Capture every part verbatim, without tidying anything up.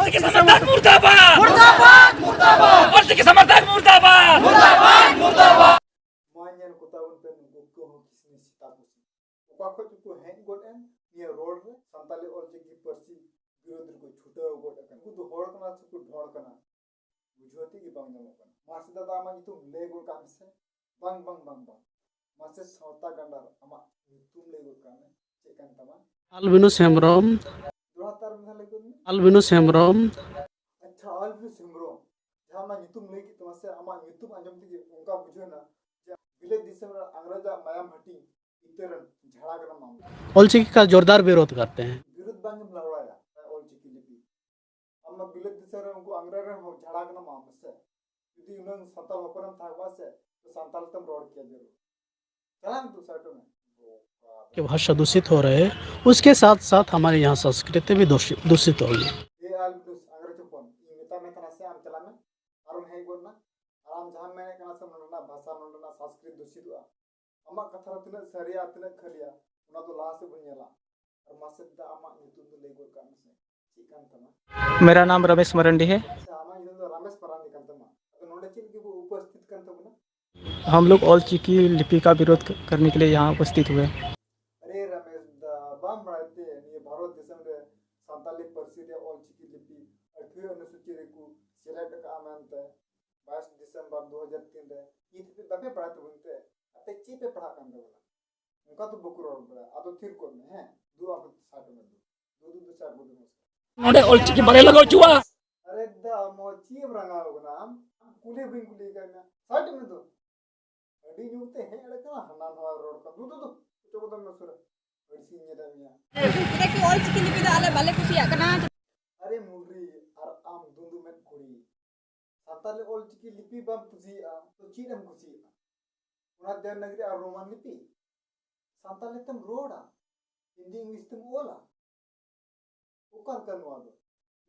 ᱚᱞᱪᱤᱠᱤ ᱥᱚᱢᱚᱨᱛᱷᱚᱠ ᱢᱩᱨᱫᱟᱵᱟᱫ! ᱢᱩᱨᱫᱟᱵᱟᱫ! ᱢᱩᱨᱫᱟᱵᱟᱫ! ᱚᱞᱪᱤᱠᱤ ᱥᱚᱢᱚᱨᱛᱷᱚᱠ ᱢᱩᱨᱫᱟᱵᱟᱫ! ᱢᱩᱨᱫᱟᱵᱟᱫ! ᱢᱩᱨᱫᱟᱵᱟᱫ! ᱢᱟ ᱧᱮᱞ ᱠᱚ ᱛᱟᱵᱚᱱ ᱯᱮ, ᱱᱩᱠᱩ ᱠᱚᱦᱚᱸ ᱠᱤᱥᱱᱤ ᱥᱮᱛᱟ ᱯᱩᱥᱤ᱾ ᱚᱠᱟ ᱠᱷᱚᱡ ᱪᱚᱠᱚ ᱦᱮᱡ ᱜᱚᱫ ᱮᱱ ᱱᱤᱭᱟᱹ ᱨᱚᱲ ᱨᱮ, ᱥᱟᱱᱛᱟᱞᱤ ᱚᱞᱪᱤᱠᱤ ᱯᱟᱹᱨᱥᱤ ᱵᱤᱨᱳᱫᱷ ᱨᱮᱠᱚ ᱪᱷᱩᱴᱟᱹᱣ ᱜᱚᱫ ᱟᱠᱟᱱᱟ᱾ ᱩᱱᱠᱩ ᱫᱚ ᱦᱚᱲ ᱠᱟᱱᱟ ᱥᱮᱠᱚ ᱰᱷᱚᱲ ᱠᱟᱱᱟ, ᱵᱩᱡᱷᱟᱹᱣ ᱛᱮᱜᱮ ᱵᱟᱝ ᱧᱟᱢᱚᱜ ᱠᱟᱱᱟ᱾ ᱢᱟᱥᱮ ᱫᱟᱫᱟ, ᱟᱢᱟᱜ ᱧᱩᱛᱩᱢ ᱞᱟᱹᱭ ᱜᱚᱫ ᱠᱟᱜ ᱢᱮᱥᱮ᱾ ᱵᱟᱝ, ᱵᱟᱝ, ᱵᱟᱝ, ᱵᱟᱝ᱾ ᱢᱟᱥᱮ ᱥᱟᱶᱛᱟ ᱜᱟᱸᱰᱟᱨ, ᱟᱢᱟᱜ ᱧᱩᱛᱩᱢ ᱞᱟᱹᱭ ᱜᱚᱫ ᱠᱟᱜ ᱢᱮ, ᱪᱮᱫ ᱠᱟᱱ ᱛᱟᱢᱟ? ᱟᱞᱵᱤᱱᱩᱥ ᱦᱮᱢᱵᱨᱚᱢ᱾ ᱫᱚᱦᱲᱟ ᱛᱮ ᱟᱨ ᱢᱤᱫ ᱫᱷᱟᱣ ᱞᱟᱹᱭ ᱜᱚᱫ ᱢᱮ᱾ ᱟᱞᱵᱤᱱᱩᱥ ᱦᱮᱢᱵᱨᱚᱢ᱾ ᱟᱪᱪᱷᱟ, ᱟᱞᱵᱤᱱᱩᱥ ᱦᱮᱢᱵᱨᱚᱢ, ᱡᱟᱦᱟᱸ ᱚᱱᱟ ᱧᱩᱛᱩᱢ ᱞᱟᱹᱭ ᱠᱮᱫ ᱛᱟᱢᱟ ᱥᱮ, ᱟᱢᱟᱜ ᱧᱩᱛᱩᱢ ᱟᱸᱡᱚᱢ ᱛᱮᱜᱮ ᱚᱱᱠᱟ ᱵᱩᱡᱷᱟᱹᱣ ᱮᱱᱟ ᱡᱮ ᱵᱤᱞᱟᱹᱛ ᱫᱤᱥᱚᱢ ᱨᱮ ᱤᱝᱨᱮᱡᱽ ᱟᱜ ᱢᱟᱭᱟᱢ ᱦᱟᱹᱴᱤᱧ ᱤᱛᱟᱹ ᱨᱮᱱ ᱡᱷᱟᱲᱟ ᱠᱟᱱᱟᱢ ᱟᱢ ᱫᱚ᱾ ᱚᱞᱪᱤᱠᱤ ᱠᱟ ᱡᱳᱨᱫᱟᱨ ᱵᱤᱨᱳᱫᱷ ᱠᱟᱨᱛᱮ ᱦᱮᱸ᱾ ᱵᱤᱨᱳᱫᱷ ᱵᱟᱝ ᱮᱢ ᱞᱟᱲᱟᱣᱟᱭᱟ ᱚᱞᱪᱤᱠᱤ ᱞᱤᱯᱤ᱾ ᱟᱢ ᱢᱟ ᱵᱤᱞᱟᱹᱛ ᱫᱤᱥᱚᱢ ᱨᱮ ᱩᱱᱠᱩ ᱤᱝᱨᱮᱡᱽ ᱨᱮᱱ ᱦᱚᱸ ᱡᱷᱟᱲᱟ ᱠᱟᱱᱟᱢ ᱟᱢ ᱥᱮ᱾ ᱡᱩᱫᱤ ᱩᱱᱟᱹᱝ ᱥᱟᱱᱛᱟᱲ ᱦᱚᱯᱚᱱᱮᱢ ᱛᱟᱦᱮᱸ ᱠᱚᱜᱼᱟ ᱥᱮ, ᱛᱚ ᱥᱟᱱᱛᱟᱲ ᱛᱮᱢ ᱨᱚᱲ ᱠᱮᱭᱟ ᱡᱟᱹᱨᱩᱲ᱾ ᱪᱟᱞᱟᱜ ᱢᱮ ᱛᱚ, ᱥᱟᱭᱤᱰ ᱢᱮ᱾ ᱵᱚᱠᱟ᱾ की भाषा दूषित हो रहे हैं, उसके साथ साथ हमारे यहाँ संस्कृति भी दूषि-, दूषित हो रही है। ᱮ ᱟᱞᱵᱤᱱᱩᱥ, ᱤᱝᱨᱮᱡᱽ ᱦᱚᱯᱚᱱ, ᱤᱧ ᱢᱮᱛᱟᱜ ᱢᱮ ᱛᱟᱦᱮᱱᱟ ᱥᱮ, ᱟᱢ ᱪᱟᱞᱟᱜ ᱢᱮ, ᱟᱨᱮᱢ ᱦᱮᱡ ᱜᱚᱫ ᱮᱱᱟ᱾ ᱟᱨ ᱟᱢ ᱡᱟᱦᱟᱸᱢ ᱢᱮᱱᱮᱫ ᱠᱟᱱᱟ ᱥᱮ, ᱱᱚᱸᱰᱮᱱᱟᱜ ᱵᱷᱟᱥᱟ, ᱱᱚᱸᱰᱮᱱᱟᱜ ᱥᱚᱝᱥᱠᱨᱤᱛ ᱫᱩᱥᱤᱛᱚᱜᱼᱟ, ᱟᱢᱟᱜ ᱠᱟᱛᱷᱟ ᱨᱮ ᱛᱤᱱᱟᱹᱜ ᱥᱟᱹᱨᱤᱭᱟ, ᱛᱤᱱᱟᱹᱜ ᱠᱷᱟᱹᱞᱤᱭᱟ, ᱚᱱᱟ ᱫᱚ ᱞᱟᱦᱟ ᱥᱮᱫ ᱵᱚᱱ ᱧᱮᱞᱟ᱾ ᱟᱨ ᱢᱟᱥᱮ ᱫᱟ, ᱟᱢᱟᱜ ᱧᱩᱛᱩᱢ ᱫᱚ ᱞᱟᱹᱭ ᱜᱚᱫ ᱠᱟᱜ ᱢᱮᱥᱮ, ᱪᱮᱫ ᱠᱟᱱ ᱛᱟᱢᱟ? मेरा नाम रमेश मरंडी है। ᱟᱪᱪᱷᱟ, ᱟᱢᱟᱜ ᱧᱩᱛᱩᱢ ᱫᱚ ᱨᱟᱢᱮᱥ ᱢᱟᱨᱟᱱᱰᱤ ᱠᱟᱱ ᱛᱟᱢᱟ᱾ ᱟᱫᱚ ᱱᱚᱰᱮ ᱪᱮᱫ ᱞᱟᱹᱜᱤᱫ ᱵᱚ ᱩᱯᱚᱥᱛᱷᱤᱛ ᱠᱟᱱ ᱛᱟᱵᱚᱱᱟ? हम लोग ऑल चिकी लिपि का विरोध क-, करने के लिए यहाँ उपस्थित हुए। ᱟᱨᱮ ᱨᱟᱢᱮᱥ ᱫᱟ, ᱵᱟᱢ ᱵᱟᱲᱟᱭ ᱛᱮ ᱱᱤᱭᱟᱹ ᱵᱷᱟᱨᱚᱛ ᱫᱤᱥᱚᱢ ᱨᱮ ᱥᱟᱱᱛᱟᱞᱤ ᱯᱟᱹᱨᱥᱤ ᱨᱮ ᱚᱞ ᱪᱤᱠᱤ ᱞᱤᱯᱤ ᱟᱴᱷᱣᱟᱹ ᱚᱱᱩᱥᱩᱪᱤ ᱨᱮᱠᱚ ᱥᱮᱞᱮᱫ ᱟᱠᱟᱫᱼᱟ ᱢᱮᱱᱛᱮ? ᱵᱟᱭᱤᱥ ᱰᱤᱥᱮᱢᱵᱚᱨ ᱫᱩ ᱦᱟᱡᱟᱨ ᱛᱤᱱ ᱨᱮ᱾ ᱱᱤᱛ ᱦᱟᱹᱵᱤᱡ ᱵᱟᱯᱮ ᱯᱟᱲᱦᱟᱣ ᱛᱟᱵᱚᱱ ᱛᱮ? ᱟᱯᱮ ᱪᱮᱫ ᱯᱮ ᱯᱟᱲᱦᱟᱜ ᱠᱟᱱ ᱛᱟᱵᱚᱱᱟ? ᱚᱱᱠᱟ ᱫᱚ ᱵᱟᱠᱚ ᱨᱚᱲ ᱵᱟᱲᱟᱭᱟ᱾ ᱟᱫᱚ ᱛᱷᱤᱨ ᱠᱚᱜ ᱢᱮ, ᱦᱮᱸ? ᱫᱩ ᱟᱯᱮ ᱥᱟᱭᱤᱰ ᱢᱮ, ᱫᱩ᱾ ᱫᱩ, ᱫᱩ, ᱫᱩ, ᱥᱟᱭᱤᱰ ᱢᱮ, ᱫᱩ᱾ ᱱᱚᱰᱮ ᱚᱞᱪᱤᱠᱤ ᱵᱟᱞᱮ ᱞᱟᱜᱟᱣ ᱦᱚᱪᱚᱣᱟᱜᱼᱟ᱾ ᱟᱨᱮ ᱫᱟ, ᱟᱢ ᱦᱚᱸ ᱪᱮᱫ ᱮᱢ ᱨᱟᱸᱜᱟᱣ ᱠᱟᱱᱟ? ᱟᱢ, ᱟᱢ ᱠᱩᱞᱤ ᱵᱟᱹᱧ ᱠᱩᱞᱤ ᱠᱟᱜ ᱢᱮᱭᱟ᱾ ᱥᱟᱭᱤᱰ ᱢᱮ ᱫᱩ᱾ ᱟᱹᱰᱤ ᱧᱩ ᱛᱮ ᱦᱮᱡ ᱟᱲᱮ ᱠᱟᱱᱟ, ᱦᱟᱱᱟ ᱱᱚᱣᱟ ᱨᱚᱲ ᱠᱟᱱᱟ᱾ ᱫᱩ, ᱫᱩ, ᱫᱩ, ᱚᱪᱚᱜ ᱠᱚᱫᱚ ᱢᱮ ᱥᱩᱨ ᱨᱮ᱾ ᱟᱹᱲᱤᱥᱤᱧ ᱧᱮᱞᱮᱫ ᱢᱮᱭᱟ᱾ ᱪᱮᱫᱟᱜ ᱠᱤ ᱚᱞ ᱪᱤᱠᱤ ᱞᱤᱯᱤ ᱫᱚ ᱟᱞᱮ ᱵᱟᱞᱮ ᱠᱩᱥᱤᱭᱟᱜ ᱠᱟᱱᱟ᱾ ᱟᱨᱮ ᱢᱩᱨᱨᱤ, ᱟᱨ ᱟᱢ ᱫᱩᱸᱫᱩ ᱢᱮᱫ ᱠᱩᱲᱤ, ᱥᱟᱱᱛᱟᱞᱤ ᱚᱞ ᱪᱤᱠᱤ ᱞᱤᱯᱤ ᱵᱟᱢ ᱠᱩᱥᱤᱭᱟᱜᱼᱟ, ᱛᱚ ᱪᱮᱫ ᱮᱢ ᱠᱩᱥᱤᱭᱟᱜᱼᱟ? ᱚᱱᱟ ᱫᱮᱵᱽᱱᱟᱜᱽᱨᱤ ᱟᱨ ᱨᱳᱢᱟᱱ ᱞᱤᱯᱤ? ᱥᱟᱱᱛᱟᱞᱤ ᱛᱮᱢ ᱨᱚᱲᱟ, ᱦᱤᱱᱫᱤ ᱤᱝᱞᱤᱥ ᱛᱮᱢ ᱚᱞᱟ? ᱚᱠᱟ ᱞᱮᱠᱟ ᱱᱚᱣᱟ ᱫᱚ?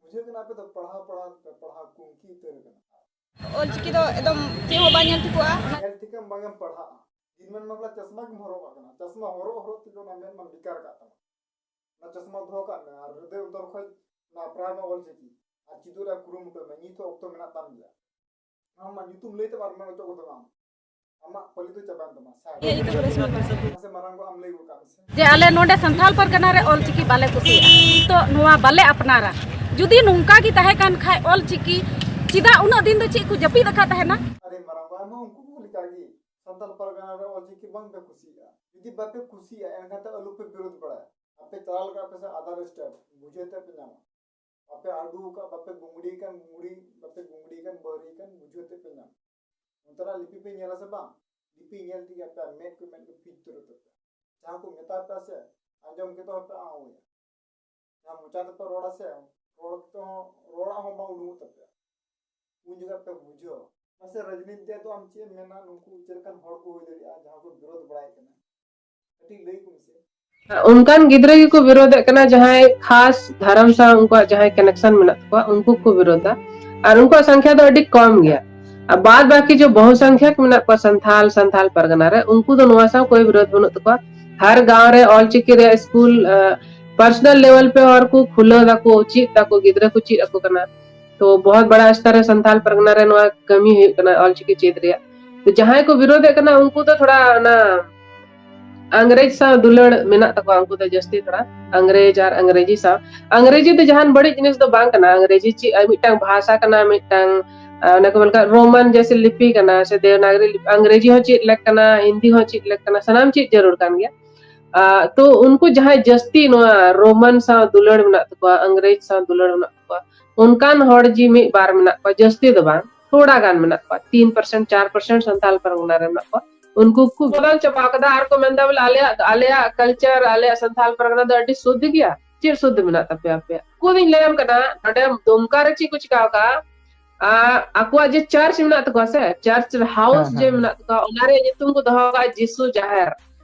ᱵᱩᱡᱷᱟᱹᱜ ᱠᱟᱱᱟ ᱟᱯᱮ ᱫᱚ ᱯᱟᱲᱦᱟᱣ ᱯᱟᱲᱦᱟᱣ ᱛᱮᱯᱮ ᱯᱟᱲᱦᱟᱣ ᱠᱩᱝᱠᱤ ᱩᱛᱟᱹᱨ ᱟᱠᱟᱱᱟ᱾ ᱚᱞᱪᱤᱠᱤ ᱫᱚ ᱮᱠᱫᱚᱢ ᱪᱮᱫ ᱦᱚᱸ ᱵᱟᱝ ᱧᱮᱞ ᱴᱷᱤᱠᱚᱜᱼᱟ᱾ ᱧᱮᱞ ᱴᱷᱤᱠᱟᱢ ᱵᱟᱝ ᱮᱢ ᱯᱟᱲᱦᱟᱜᱼᱟ᱾ ᱫᱤᱱ ᱢᱟᱱ ᱢᱟᱢᱞᱟ ᱪᱚᱥᱢᱟ ᱜᱮᱢ ᱦᱚᱨᱚᱜ ᱟᱠᱟᱱᱟ᱾ ᱪᱚᱥᱢᱟ ᱦᱚᱨᱚᱜ ᱦᱚᱨᱚᱜ ᱛᱮᱜᱮ ᱚᱱᱟ ᱢᱮᱫ ᱢᱟᱢ ᱵᱮᱠᱟᱨ ᱟᱠᱟᱫ ᱛᱟᱢᱟ᱾ ᱚᱱᱟ ᱪᱚᱥᱢᱟ ᱫᱚᱦᱚ ᱠᱟᱜ ᱢᱮ ᱟᱨ ᱦᱨᱤᱫᱚᱭ ᱚᱱᱛᱚᱨ ᱠᱷᱚᱡ ᱚᱱᱟ ᱯᱨᱟᱭ ᱢᱟ ᱚᱞᱪᱤᱠᱤ᱾ ᱟᱨ ᱪᱮᱫᱚᱜ ᱨᱮᱭᱟᱜ ᱠᱩᱨᱩᱢᱩᱴᱩᱭ ᱢᱮ᱾ ᱱᱤᱛ ᱦᱚᱸ ᱚᱠᱛᱚ ᱢᱮᱱᱟᱜ ᱛᱟᱢ ᱜᱮᱭᱟ᱾ ᱟᱢ ᱢᱟ ᱧᱩᱛᱩᱢ ᱞᱟᱹᱭ ᱛᱮ ᱵᱟᱨ ᱢᱮ ᱚᱪᱚᱜ ᱜᱚᱫᱚᱜ ᱟᱢ᱾ ᱟᱢᱟᱜ ᱯᱟᱹᱞᱤ ᱫᱚ ᱪᱟᱵᱟᱭᱮᱱ ᱛᱟᱢᱟ᱾ ᱥᱟᱭ᱾ ᱤᱧᱟᱹᱜ ᱧᱩᱛᱩᱢ ᱨᱮᱥᱢᱤ ᱴᱩᱰᱩ᱾ ᱢᱟᱥᱮ ᱢᱟᱨᱟᱝ ᱜᱚ ᱟᱢ ᱞᱟᱹᱭ ᱜᱚᱫ ᱠᱟᱜ ᱢᱮᱥᱮ᱾ ᱡᱮ ᱟᱞᱮ ᱱᱚᱰᱮ ᱥᱟᱱᱛᱟᱲ ᱯᱟᱨᱜᱟᱱᱟ ᱨᱮ ᱚᱞᱪᱤᱠᱤ ᱵᱟᱞᱮ ᱠᱩᱥᱤᱭᱟᱜᱼᱟ, ᱱᱤᱛᱚᱜ ᱱᱚᱣᱟ ᱵᱟᱞᱮ ᱟᱯᱱᱟᱨᱟ᱾ ᱡᱩᱫᱤ ᱱᱚᱝᱠᱟ ᱜᱮ ᱛᱟᱦᱮᱸ ᱠᱟᱱ ᱠᱷᱟᱡ ᱚᱞᱪᱤᱠᱤ, ᱪᱮᱫᱟᱜ ᱩᱱᱟᱹᱜ ᱫᱤᱱ ᱫᱚ ᱪᱮᱫ ᱠᱚ ᱡᱟᱹᱯᱤᱫ ᱟᱠᱟᱫ ᱛᱟᱦᱮᱱᱟ? ᱟᱨᱮ ᱢᱟᱨᱟᱝ ᱜᱚ, ᱟᱢ ᱦᱚᱸ ᱩᱱᱠᱩ ᱠᱚ ᱞᱮᱠᱟ ᱜᱮ ᱥᱟᱱᱛᱟᱲ ᱯᱟᱨᱜᱟᱱᱟ ᱨᱮ ᱚᱞᱪᱤᱠᱤ ᱵᱟᱝ ᱯᱮ ᱠᱩᱥᱤᱭᱟᱜᱼᱟ᱾ ᱡᱩᱫᱤ ᱵᱟᱯᱮ ᱠᱩᱥᱤᱭᱟᱜᱼᱟ, ᱮᱱᱠᱷᱟᱱ ᱫᱚ ᱟᱞᱚ ᱯᱮ ᱵᱤᱨᱳᱫ ᱵᱟᱲᱟᱭᱟ᱾ ᱟᱯᱮ ᱪᱟᱞᱟᱣ ᱞᱮᱠᱟ ᱯᱮ ᱥᱮ other state, ᱵᱩᱡᱷᱟᱹᱣ ᱛᱮ ᱯᱮ ᱧᱟᱢᱟ᱾ ᱵᱟᱯᱮ ᱟᱹᱰᱩ ᱟᱠᱟᱫ, ᱵᱟᱯᱮ ᱜᱩᱝᱲᱤ ᱠᱟᱱ ᱜᱩᱝᱲᱤ, ᱵᱟᱯᱮ ᱜᱩᱝᱲᱤ ᱠᱟᱱ ᱵᱟᱹᱦᱨᱤ ᱠᱟᱱ, ᱵᱩᱡᱷᱟᱹᱣ ᱛᱮ ᱯᱮ ᱧᱟᱢᱟ᱾ ᱚᱱᱛᱮᱱᱟᱜ ᱞᱤᱯᱤ ᱯᱮ ᱧᱮᱞᱟ ᱥᱮ ᱵᱟᱝ? ᱞᱤᱯᱤ ᱧᱮᱞ ᱛᱮᱜᱮ ᱟᱯᱮᱭᱟᱜ ᱢᱮᱫ ᱠᱚ, ᱢᱮᱫ ᱠᱚ ᱯᱷᱤᱴ ᱩᱛᱟᱹᱨᱚᱜ ᱛᱟᱯᱮᱭᱟ᱾ ᱡᱟᱦᱟᱸ ᱠᱚ ᱢᱮᱛᱟ ᱯᱮᱭᱟ ᱥᱮ, ᱟᱸᱡᱚᱢ ᱠᱟᱛᱮ ᱦᱚᱸᱯᱮ ᱟᱸᱣᱭᱟ᱾ ᱡᱟᱦᱟᱸ ᱢᱚᱪᱟ ᱛᱮᱯᱮ ᱨᱚᱲᱟ ᱥᱮ, ᱨᱚᱲ ᱠᱟᱛᱮ ᱦᱚᱸ, ᱨᱚᱲᱟᱜ ᱦᱚᱸ ᱵᱟᱝ ᱩᱰᱩᱝᱚᱜ ᱛᱟᱯᱮᱭᱟ᱾ ᱩᱱ ᱡᱚᱠᱷᱚᱱ ᱯᱮ ᱵᱩᱡᱷᱟᱹᱣᱟ᱾ ᱢᱟᱥᱮ ᱨᱟᱡᱽᱱᱤᱛᱤ ᱫᱚ ᱟᱢ ᱪᱮᱫ ᱮᱢ ᱢᱮᱱᱟ, ᱱᱩᱠᱩ ᱪᱮᱫ ᱞᱮᱠᱟᱱ ᱦᱚᱲ ᱠᱚ ᱦᱩᱭ ᱫᱟᱲᱮᱭᱟᱜᱼᱟ ᱡᱟᱦᱟᱸ ᱠᱚ ᱵᱤᱨᱳᱫ ᱵᱟᱲᱟᱭᱮᱫ ᱠᱟᱱᱟ? ᱠᱟᱹᱴᱤᱡ ᱞᱟᱹᱭ ᱠᱚ ᱢᱮᱥᱮ᱾ ᱚᱱᱠᱟᱱ ᱜᱤᱫᱽᱨᱟᱹ ᱜᱮᱠᱚ ᱵᱤᱨᱳᱫᱮᱫ ᱠᱟᱱᱟ, ᱡᱟᱦᱟᱸᱭ ᱠᱷᱟᱥ ᱫᱷᱚᱨᱚᱢ ᱥᱟᱶ ᱩᱱᱠᱩᱣᱟᱜ ᱡᱟᱦᱟᱸᱭ connection ᱢᱮᱱᱟᱜ ᱛᱟᱠᱚᱣᱟ, ᱩᱱᱠᱩ ᱠᱚ ᱵᱤᱨᱳᱫᱟ᱾ ᱟᱨ ᱩᱱᱠᱩᱣᱟᱜ ᱥᱚᱝᱠᱷᱟ ᱫᱚ ᱟᱹᱰᱤ ᱠᱚᱢ ᱜᱮᱭᱟ᱾ ᱟᱨ ᱵᱟᱫ ᱵᱟᱹᱠᱤ ᱡᱮ ᱵᱚᱦᱩ ᱥᱚᱝᱠᱷᱭᱟ ᱠᱚ ᱢᱮᱱᱟᱜ ᱠᱚᱣᱟ ᱥᱟᱱᱛᱷᱟᱞ, ᱥᱟᱱᱛᱷᱟᱞ ᱯᱟᱨᱜᱟᱱᱟ ᱨᱮ, ᱩᱱᱠᱩ ᱫᱚ ᱱᱚᱣᱟ ᱥᱟᱶ ᱠᱳᱭ ᱵᱤᱨᱳᱫ ᱵᱟᱹᱱᱩᱜ ᱛᱟᱠᱚᱣᱟ᱾ ᱦᱟᱨ ᱜᱟᱶ ᱨᱮ ᱚᱞᱪᱤᱠᱤ ᱨᱮᱭᱟᱜ ᱥᱠᱩᱞ, ᱟ, personal level ᱯᱮ ᱦᱚᱲ ᱠᱚ ᱠᱷᱩᱞᱟᱹᱣ ᱫᱟᱠᱚ, ᱪᱮᱫ ᱫᱟᱠᱚ, ᱜᱤᱫᱽᱨᱟᱹ ᱠᱚ ᱪᱮᱫ ᱟᱠᱚ ᱠᱟᱱᱟ᱾ ᱛᱚ ᱵᱚᱦᱩᱛ ᱵᱟᱲᱟ ᱥᱛᱚᱨ ᱨᱮ ᱥᱟᱱᱛᱷᱟᱞ ᱯᱟᱨᱜᱟᱱᱟ ᱨᱮ ᱱᱚᱣᱟ ᱠᱟᱹᱢᱤ ᱦᱩᱭᱩᱜ ᱠᱟᱱᱟ ᱚᱞᱪᱤᱠᱤ ᱪᱮᱫ ᱨᱮᱭᱟᱜ᱾ ᱛᱚ ᱡᱟᱦᱟᱸᱭ ᱠᱚ ᱵᱤᱨᱳᱫᱮᱫ ᱠᱟᱱᱟ ᱩᱱᱠᱩ ᱫᱚ ᱛᱷᱚᱲᱟ ᱚᱱᱟ ᱟᱝᱨᱮᱡᱽ ᱥᱟᱶ ᱫᱩᱞᱟᱹᱲ ᱢᱮᱱᱟᱜ ᱛᱟᱠᱚᱣᱟ, ᱩᱱᱠᱩ ᱫᱚ ᱡᱟᱹᱥᱛᱤ ᱛᱷᱚᱲᱟ ᱟᱝᱨᱮᱡᱽ ᱟᱨ ᱟᱝᱨᱮᱡᱤ ᱥᱟᱶ᱾ ᱟᱝᱨᱮᱡᱤ ᱫᱚ ᱡᱟᱦᱟᱱ ᱵᱟᱹᱲᱤᱡ ᱡᱤᱱᱤᱥ ᱫᱚ ᱵᱟᱝ ᱠᱟᱱᱟ᱾ ᱟᱝᱨᱮᱡᱤ ᱪᱮᱫ ᱟᱨ ᱢᱤᱫᱴᱟᱝ ᱵᱷᱟᱥᱟ ᱠᱟᱱᱟ, ᱢᱤᱫᱴᱟᱝ, ᱟ, ᱚᱱᱟ ᱠᱚ ᱢᱮᱱ ᱠᱟᱜ ᱨᱳᱢᱟᱱ ᱡᱮᱥᱮ ᱞᱤᱯᱤ ᱠᱟᱱᱟ ᱥᱮ ᱫᱮᱣᱱᱟᱜᱨᱤ ᱞᱤᱯᱤ᱾ ᱟᱝᱨᱮᱡᱤ ᱦᱚᱸ ᱪᱮᱫ ᱞᱮᱠ ᱠᱟᱱᱟ, ᱦᱤᱱᱫᱤ ᱦᱚᱸ ᱪᱮᱫ ᱞᱮᱠ ᱠᱟᱱᱟ, ᱥᱟᱱᱟᱢ ᱪᱮᱫ ᱡᱟᱹᱨᱩᱲ ᱠᱟᱱ ᱜᱮᱭᱟ᱾ ᱟ, ᱛᱚ ᱩᱱᱠᱩ ᱡᱟᱦᱟᱸᱭ ᱡᱟᱹᱥᱛᱤ ᱱᱚᱣᱟ ᱨᱳᱢᱟᱱ ᱥᱟᱶ ᱫᱩᱞᱟᱹᱲ ᱢᱮᱱᱟᱜ ᱛᱟᱠᱚᱣᱟ, ᱟᱝᱨᱮᱡᱽ ᱥᱟᱶ ᱫᱩᱞᱟᱹᱲ ᱢᱮᱱᱟᱜ ᱛᱟᱠᱚᱣᱟ, ᱚᱱᱠᱟᱱ ᱦᱚᱲ ᱡᱮ ᱢᱤᱫ ᱵᱟᱨ ᱢᱮᱱᱟᱜ ᱠᱚᱣᱟ, ᱡᱟᱹᱥᱛᱤ ᱫᱚ ᱵᱟᱝ, ᱛᱷᱚᱲᱟ ᱜᱟᱱ ᱢᱮᱱᱟᱜ ᱠᱚᱣᱟ, ᱛᱤᱱ percent, ᱪᱟᱨ percent ᱥᱟᱱᱛᱟᱞ ᱯᱟᱨᱜᱟᱱᱟ ᱨᱮ ᱢᱮᱱᱟᱜ ᱠᱚᱣᱟ᱾ ᱩᱱᱠᱩ ᱠᱚ ᱵᱚᱫᱚᱞ ᱪᱟᱵᱟ ᱠᱟᱫᱟ ᱟᱨ ᱠᱚ ᱢᱮᱱᱫᱟ ᱵᱚᱞᱮ ᱟᱞᱮᱭᱟᱜ, ᱟᱞᱮᱭᱟᱜ culture, ᱟᱞᱮᱭᱟᱜ ᱥᱟᱱᱛᱟᱞ ᱯᱟᱨᱜᱟᱱᱟ ᱫᱚ ᱟᱹᱰᱤ ᱥᱩᱫᱷ ᱜᱮᱭᱟ᱾ ᱪᱮᱫ ᱥᱩᱫᱷ ᱢᱮᱱᱟᱜ ᱛᱟᱯᱮᱭᱟ ᱟᱯᱮᱭᱟᱜ? ᱩᱱᱠᱩ ᱫᱚᱧ ᱞᱟᱹᱭᱟᱢ ᱠᱟᱱᱟ, ᱱᱚᱰᱮ ᱫᱩᱢᱠᱟ ᱨᱮ ᱪᱮᱫ ᱠᱚ ᱪᱤᱠᱟᱹ ᱟᱠᱟᱫᱟ? ᱟ, ᱟᱠᱚᱣᱟᱜ ᱡᱮ church ᱢᱮᱱᱟᱜ ᱛᱟᱠᱚᱣᱟ ᱥᱮ, church house ᱦᱮᱸ, ᱡᱮ ᱦᱮᱸ, ᱦᱮᱸ᱾ ᱢᱮᱱᱟᱜ ᱛᱟᱠᱚᱣᱟ, ᱚᱱᱟ ᱨᱮᱭᱟᱜ ᱧᱩᱛᱩᱢ ᱠᱚ ᱫᱚᱦᱚ ᱟᱠᱟᱫᱼᱟ ᱡᱤᱥᱩ ᱡᱟᱦᱮᱨ᱾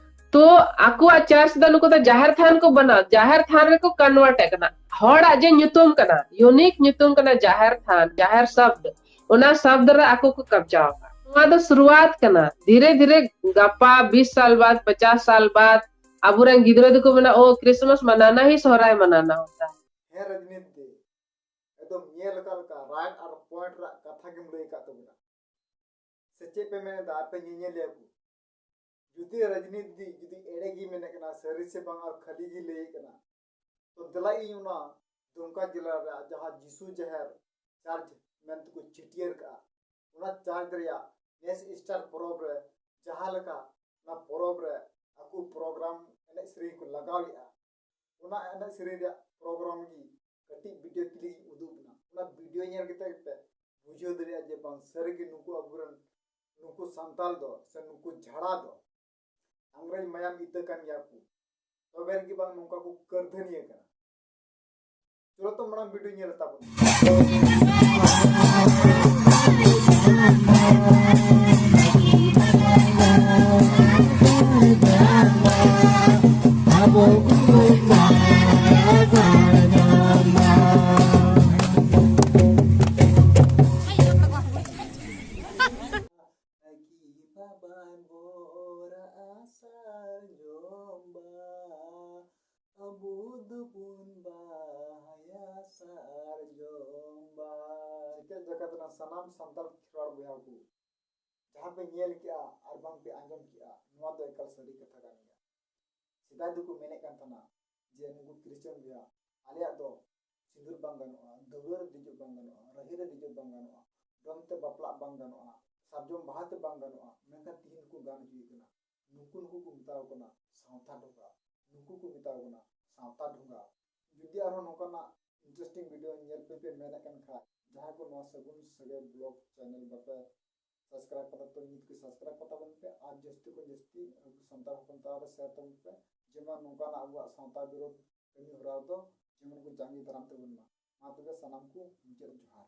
ᱛᱚ ᱟᱠᱚᱣᱟᱜ church ᱫᱚ ᱱᱩᱠᱩ ᱫᱚ ᱡᱟᱦᱮᱨ ᱛᱷᱟᱱ ᱠᱚ ᱵᱮᱱᱟᱣ, ᱡᱟᱦᱮᱨ ᱛᱷᱟᱱ ᱨᱮᱠᱚ convert ᱮ ᱠᱟᱱᱟ᱾ ᱦᱚᱲᱟᱜ ᱡᱮ ᱧᱩᱛᱩᱢ ᱠᱟᱱᱟ, unique ᱧᱩᱛᱩᱢ ᱠᱟᱱᱟ ᱡᱟᱦᱮᱨ ᱛᱷᱟᱱ, ᱡᱟᱦᱮᱨ ᱥᱚᱵᱫ, ᱚᱱᱟ ᱥᱚᱵᱫ ᱨᱮ ᱟᱠᱚ ᱠᱚ ᱠᱟᱵᱡᱟ ᱟᱠᱟᱫ᱾ ᱱᱚᱣᱟ ᱫᱚ ᱥᱩᱨᱩᱣᱟᱛ ᱠᱟᱱᱟ᱾ ᱫᱷᱤᱨᱮ ᱫᱷᱤᱨᱮ ᱜᱟᱯᱟ ᱵᱤᱥ ᱥᱟᱞ ᱵᱟᱫ, ᱯᱚᱪᱟᱥ ᱥᱟᱞ ᱵᱟᱫ ᱟᱵᱚᱨᱮᱱ ᱜᱤᱫᱽᱨᱟᱹ ᱫᱚᱠᱚ ᱢᱮᱱᱟ, "ᱳ, Christmas ᱢᱟᱱᱟᱱᱟ ᱦᱤ ᱥᱚᱦᱨᱟᱭ ᱢᱟᱱᱟᱱᱟ ᱦᱳᱛᱟ ᱦᱮ᱾" ᱦᱮᱸ, ᱨᱟᱡᱽᱱᱤᱛᱤ, ᱮᱛᱚ ᱮᱠᱫᱚᱢ ᱧᱮᱞ ᱟᱠᱟᱫ ᱞᱮᱠᱟ right ᱟᱨ point ᱨᱮᱭᱟᱜ ᱠᱟᱛᱷᱟ ᱜᱮᱢ ᱞᱟᱹᱭ ᱟᱠᱟᱫ ᱛᱟᱵᱚᱱᱟ᱾ ᱥᱮ ᱪᱮᱫ ᱯᱮ ᱢᱮᱱ ᱮᱫᱟ ᱟᱯᱮ ᱧᱮᱧᱮᱞᱤᱭᱟᱹ ᱠᱚ? ᱡᱩᱫᱤ ᱨᱟᱡᱽᱱᱤᱛᱤ ᱡᱩᱫᱤ ᱮᱲᱮ ᱜᱮ ᱢᱮᱱᱮᱫ ᱠᱟᱱᱟ, ᱥᱟᱹᱨᱤ ᱥᱮ ᱵᱟᱝ ᱟᱨ ᱠᱷᱟᱹᱞᱤ ᱜᱮ ᱞᱟᱹᱭᱮᱫ ᱠᱟᱱᱟ, ᱛᱚ ᱫᱮᱞᱟ ᱤᱧ ᱚᱱᱟ ᱫᱩᱢᱠᱟ ᱡᱮᱞᱟ ᱨᱮᱭᱟᱜ ᱡᱟᱦᱟᱸ ᱡᱤᱥᱩ ᱡᱟᱦᱮᱨ church ᱢᱮᱱᱛᱮ ᱠᱚ ᱪᱷᱟᱹᱴᱭᱟᱹᱨ ᱠᱟᱜᱼᱟ, ᱚᱱᱟ church ᱨᱮᱭᱟᱜ ᱱᱮᱥ ᱤᱥᱴᱟᱨ ᱯᱚᱨᱚᱵᱽ ᱨᱮ ᱡᱟᱦᱟᱸ ᱞᱮᱠᱟ ᱚᱱᱟ ᱯᱚᱨᱚᱵᱽ ᱨᱮ ᱟᱠᱚ program ᱮᱱᱮᱡ ᱥᱮᱨᱮᱧ ᱠᱚ ᱞᱟᱜᱟᱣ ᱞᱮᱫᱼᱟ, ᱚᱱᱟ ᱮᱱᱮᱡ ᱥᱮᱨᱮᱧ ᱨᱮᱭᱟᱜ program ᱜᱮ ᱠᱟᱹᱴᱤᱡ video clip ᱤᱧ ᱩᱫᱩᱜ ᱵᱮᱱᱟ᱾ ᱚᱱᱟ video ᱧᱮᱞ ᱠᱟᱛᱮ ᱜᱮᱯᱮ ᱵᱩᱡᱷᱟᱹᱣ ᱫᱟᱲᱮᱭᱟᱜᱼᱟ ᱡᱮ ᱵᱟᱝ ᱥᱟᱹᱨᱤ ᱜᱮ ᱱᱩᱠᱩ ᱟᱵᱚᱨᱮᱱ, ᱱᱩᱠᱩ ᱥᱟᱱᱛᱟᱞ ᱫᱚ ᱥᱮ ᱱᱩᱠᱩ ᱡᱷᱟᱲᱟ ᱫᱚ ᱤᱝᱨᱮᱡᱽ ᱢᱟᱭᱟᱢ ᱤᱛᱟᱹ ᱠᱟᱱ ᱜᱮᱭᱟ ᱠᱚ᱾ ᱛᱚᱵᱮ ᱨᱮᱜᱮ ᱵᱟᱝ ᱱᱚᱝᱠᱟ ᱠᱚ ᱠᱟᱹᱨᱫᱷᱟᱹᱱᱤᱭᱟᱹ ᱠᱟᱱᱟ᱾ ᱪᱚᱞᱚ ᱛᱚ ᱢᱟᱲᱟᱝ video ᱧᱮᱞ ᱛᱟᱵᱚᱱ᱾ ᱱᱟᱭᱠᱮ ᱵᱟᱵᱟᱭ ᱵᱚᱨᱟ ᱥᱟᱨᱡᱚᱢ ᱵᱟᱦᱟ, ᱟᱵᱚ ᱫᱚᱵᱚᱱ ᱵᱟᱦᱟᱭᱟ ᱥᱟᱨᱡᱚᱢ ᱵᱟᱦᱟ᱾ ᱡᱮᱜᱮᱛ ᱡᱟᱠᱟᱛ ᱨᱮᱱ ᱥᱟᱱᱟᱢ ᱥᱟᱱᱛᱟᱲ ᱠᱷᱮᱨᱣᱟᱲ ᱵᱚᱭᱦᱟ ᱠᱚ, ᱡᱟᱦᱟᱸ ᱯᱮ ᱧᱮᱞ ᱠᱮᱜᱼᱟ ᱟᱨ ᱵᱟᱝ ᱯᱮ ᱟᱸᱡᱚᱢ ᱠᱮᱜᱼᱟ, ᱱᱚᱣᱟ ᱫᱚ ᱮᱠᱟᱞ ᱥᱟᱹᱨᱤ ᱠᱟᱛᱷᱟ ᱠᱟᱱ ᱜᱮᱭᱟ᱾ ᱥᱮᱫᱟᱭ ᱫᱚᱠᱚ ᱢᱮᱱᱮᱫ ᱠᱟᱱ ᱛᱟᱦᱮᱱᱟ ᱡᱮ ᱱᱩᱠᱩ ᱠᱷᱨᱤᱥᱴᱟᱱ ᱵᱚᱭᱦᱟ, ᱟᱞᱮᱭᱟᱜ ᱫᱚ ᱥᱤᱸᱫᱩᱨ ᱵᱟᱝ ᱜᱟᱱᱚᱜᱼᱟ, ᱫᱟᱹᱣᱲᱟᱹ ᱨᱮ ᱫᱮᱡᱚᱜ ᱵᱟᱝ ᱜᱟᱱᱚᱜᱼᱟ, ᱨᱟᱹᱦᱤ ᱨᱮ ᱫᱮᱡᱚᱜ ᱵᱟᱝ ᱜᱟᱱᱚᱜᱼᱟ, ᱰᱚᱢ ᱛᱮ ᱵᱟᱯᱞᱟᱜ ᱵᱟᱝ ᱜᱟᱱᱚᱜᱼᱟ, ᱥᱟᱨᱡᱚᱢ ᱵᱟᱦᱟ ᱛᱮ ᱵᱟᱝ ᱜᱟᱱᱚᱜᱼᱟ, ᱢᱮᱱᱠᱷᱟᱱ ᱛᱤᱦᱤᱧ ᱫᱚᱠᱚ ᱜᱟᱱ ᱦᱚᱪᱚᱭᱮᱫ ᱠᱟᱱᱟ᱾ ᱱᱩᱠᱩ, ᱱᱩᱠᱩ ᱠᱚ ᱢᱮᱛᱟᱣ ᱠᱟᱱᱟ ᱥᱟᱶᱛᱟ ᱰᱷᱚᱸᱜᱟ, ᱱᱩᱠᱩ ᱠᱚ ᱢᱮᱛᱟᱣ ᱠᱟᱱᱟ ᱥᱟᱶᱛᱟ ᱰᱷᱚᱸᱜᱟ᱾ ᱡᱩᱫᱤ ᱟᱨᱦᱚᱸ ᱱᱚᱝᱠᱟᱱᱟᱜ interesting video ᱧᱮᱞ ᱯᱮ ᱯᱮ ᱢᱮᱱᱮᱫ ᱠᱟᱱ ᱠᱷᱟᱡ, ᱡᱟᱦᱟᱸᱭ ᱠᱚ ᱱᱚᱣᱟ ᱥᱟᱹᱜᱩᱱ ᱥᱟᱹᱜᱟᱹᱭ vlog channel ᱵᱟᱯᱮ subscribe ᱠᱟᱫᱟ, ᱛᱚ ᱱᱤᱛ ᱜᱮ subscribe ᱠᱟᱛᱟ ᱵᱚᱱ ᱯᱮ ᱟᱨ ᱡᱟᱹᱥᱛᱤ ᱠᱷᱚᱱ ᱡᱟᱹᱥᱛᱤ ᱟᱵᱚ ᱥᱟᱱᱛᱟᱲ ᱦᱚᱯᱚᱱ ᱛᱟᱞᱟ ᱨᱮ share ᱛᱟᱵᱚᱱ ᱯᱮ, ᱡᱮᱢᱚᱱ ᱱᱚᱝᱠᱟᱱᱟᱜ ᱟᱵᱚᱣᱟᱜ ᱥᱟᱶᱛᱟ ᱵᱤᱨᱳᱫᱷ ᱠᱟᱹᱢᱤ ᱦᱚᱨᱟ ᱫᱚ ᱡᱮᱢᱚᱱ ᱠᱚ ᱡᱟᱸᱜᱮ ᱫᱟᱨᱟᱢ ᱛᱟᱵᱚᱱ ᱢᱟ᱾ ᱢᱟ ᱛᱚᱵᱮ ᱥᱟᱱᱟᱢ ᱠᱚ ᱢᱩᱪᱟᱹᱫ ᱡᱚᱦᱟᱨ᱾